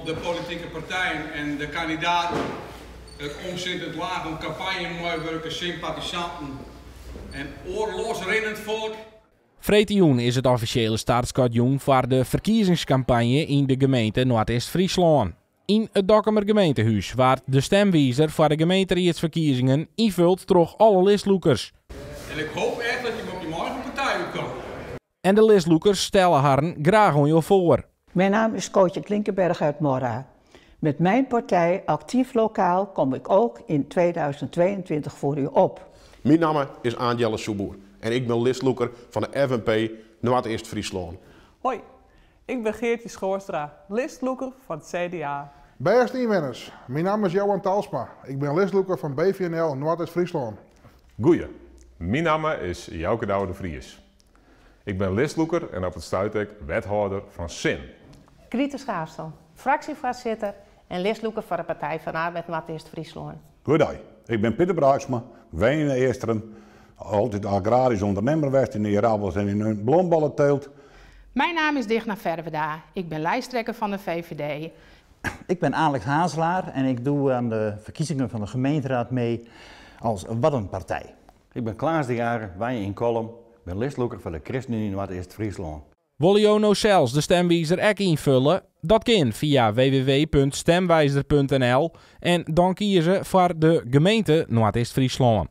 de politike partijen en de kandidaten, it omsittend laach oan kampanjemeiwurkers, sympatisanten en oar losrinnend folk. Freedtejûn is it offisjele startskot jûn foar de ferkiezingskampanje yn de gemeente Noardeast-Fryslân. Yn it Dokkumer gemeentehûs waard de stemwizer foar de gemeenteriedsferkiezingen ynfuld troch alle listlûkers. En ik hoop echt dat je op je eigen partij útkomme. En de listlûkers stelle harren graach oan jo foar. Mijn naam is Kootje Klinkenberg uit Morra. Met mijn partij Actief Lokaal kom ik ook in 2022 voor u op. Myn namme is Aant Jelle Soepboer en ik bin listlûker fan de FNP Noardeast-Fryslân. Hoi, ik bin Geertje Schoorstra, listlûker fan it CDA. Bêste ynwenners, myn namme is Johan Talsma. Ik bin listlûker fan BVNL Noardeast-Fryslân. Goeie, myn namme is Jouke Douwe de Vries. Ik bin listlûker en op it stuit ek wethâlder fan SIN. Grite Schaafstal, fraksjefoarsitter en listlûker foar de Partij fan de Arbeid Noardeast-Fryslân. Goedei, ik bin Pieter Braaksma, wenje yn Eastrum, altyd agrarysk ûndernimmer west yn de ierappels en yn de blombolleteelt. Mijn naam is Digna Ferwerda, ik ben lijsttrekker van de VVD. Ik ben Alex Hazelaar en ik doe aan de verkiezingen van de gemeenteraad mee als Waddenpartij. Ik bin Klaas de Jager, wenje yn Kollum, bin listlûker foar de Kristenuny Noardeast-Fryslân. Wolle jo no sels de stemwizer ek ynfolje? Dat kin fia www.stemwijzer.nl en dan kieze foar de gemeente Noardeast-Fryslân.